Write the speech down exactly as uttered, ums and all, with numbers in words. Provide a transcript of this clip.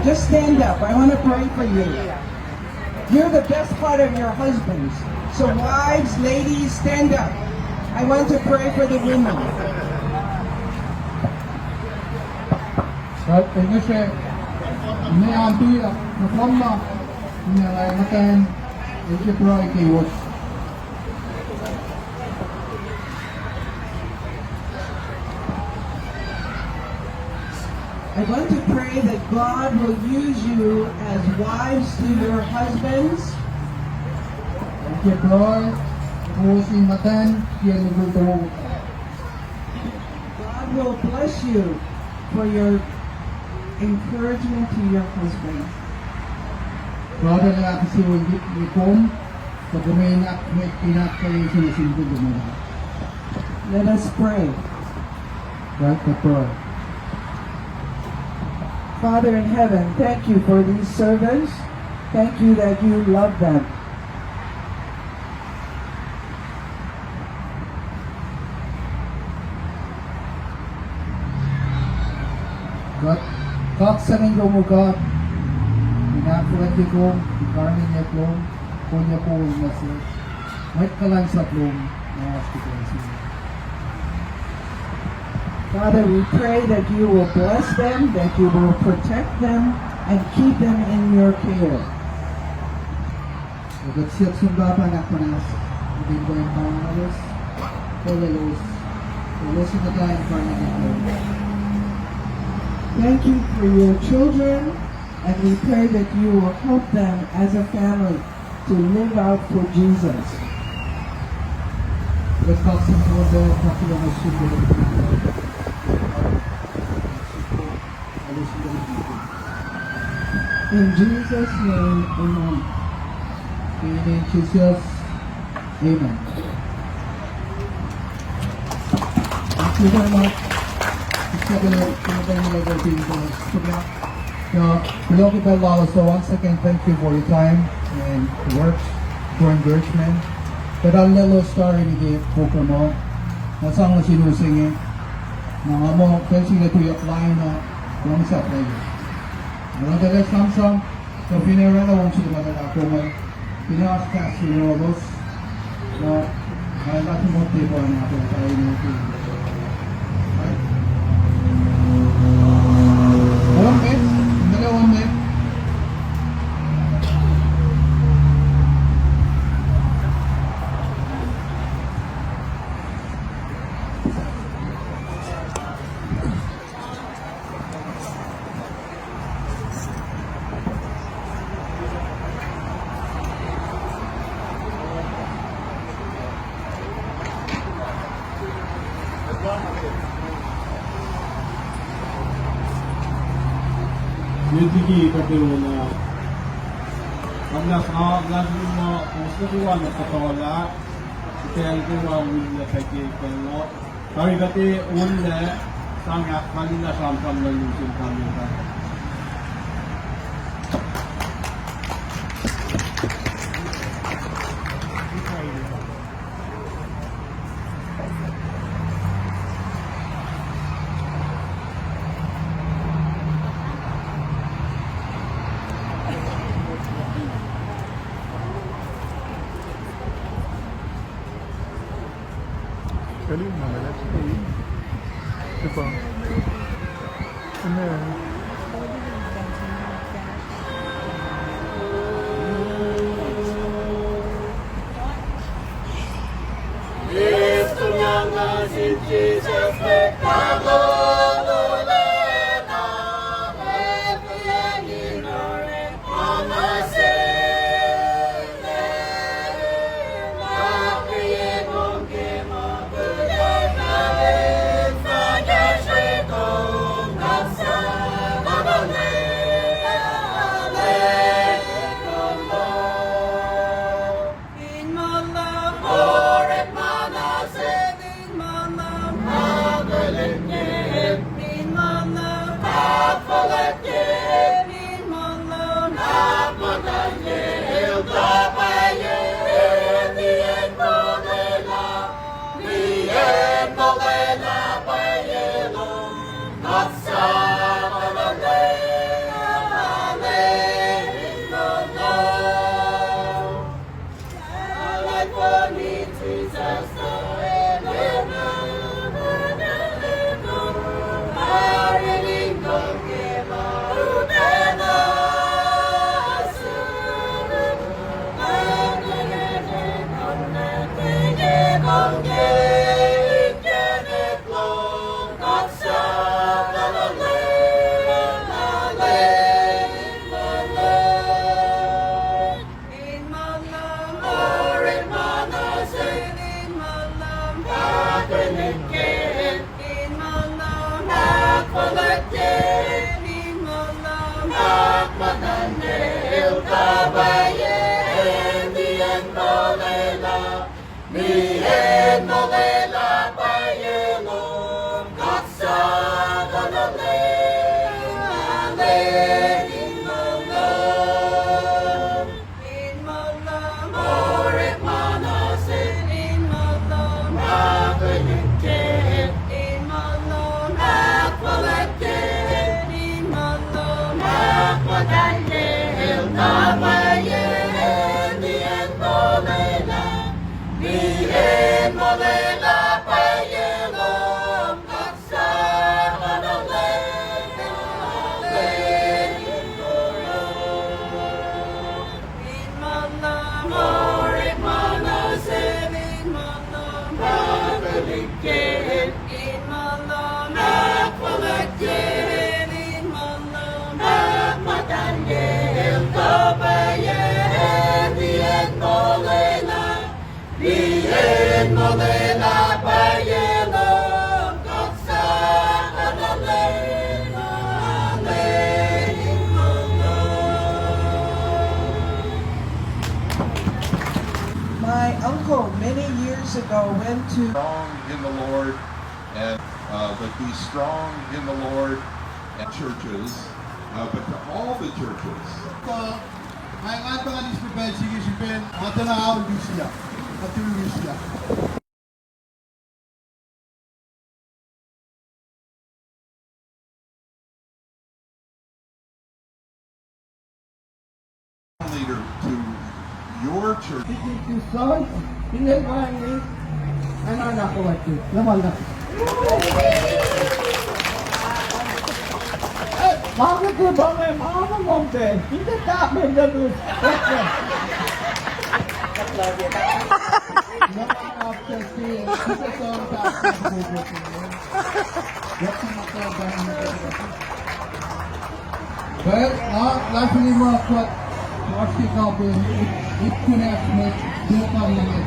Just stand up. I want to pray for you. You're the best part of your husbands. So wives, ladies, stand up. I want to pray for the women. Kuht ac ngihsre, me an tuyak, na kom ma, na muhtwacn, el ke pruhe kowos. I want to pray that God will use you as wives to your husbands. Ke pruhe, kowos in muhtwacn ke mukul towos. God will bless you for your encouragement to your husband. God El ahkinsewowoye kom, tuh kom in ahk-, in ahkkweye nuh sin mukul towos. Let us pray. Kuht pruhe. Father in heaven, thank you for these servants. Thank you that you love them. Kuht kaksakihn kom, O God, in ahkfuhlwactye kom, in karihngihnyuck lom, kolyuck nuh sesr, mwet kuhlwacnsap lom, ma oasr ke pacl se inge. Father, we pray that you will bless them, that you will protect them, and keep them in your care. Kuht siyuck sum, Pahpah, in ahkmuhnahs, in kuh in pahngon elos, kol elos, elos in muhta in karihngihnyuck lom. Thank you for your children, and we pray that you will help them as a family to live out for Jesus. Kuht kaksakihn kom, Pahpah, in ahkfuhlwactye kom. In Jesus' name, amen. In Jesus' name, amen. Thank you very much. Kuloh ke pacl lalos, so once again, thank you for your time and words for encouragement. Kuht arlac elos tari nuh ke program uh, na sang nuh sin u se inge. Na nga muh pacl se inge tuyak lain uh, luhngse pwacye. Nga tuh sramsram, kuh finne oraclah on soko ma tuh ahkoo, finne oasr kahs se inge elos, na, na, na, on minute, on minute. Met liki kuht enenuh, nga, nga, nga, nga, nga, kuht enenuh, tari kuht enenuh, sang ahkkahlwemye sramsram luhn lusen kalyuta. Kali mana lah citi. Cuba. Amen. My uncle many years ago went to strong in the Lord and, uh, but be strong in the Lord and churches, uh, but to all the churches. Nga, nga tuh nga nis pacl se ke srihpen ma tuh na ao lusia, ma tuh lusia. Leader to your church. Sisi tu sons, inel wani, ana na kawati, lamala. Eh, ma ke tu bange, ma na momte, ite ta me na tu. Well, nga, last week ma kuht oasr ke kapel, it, it connects with the family.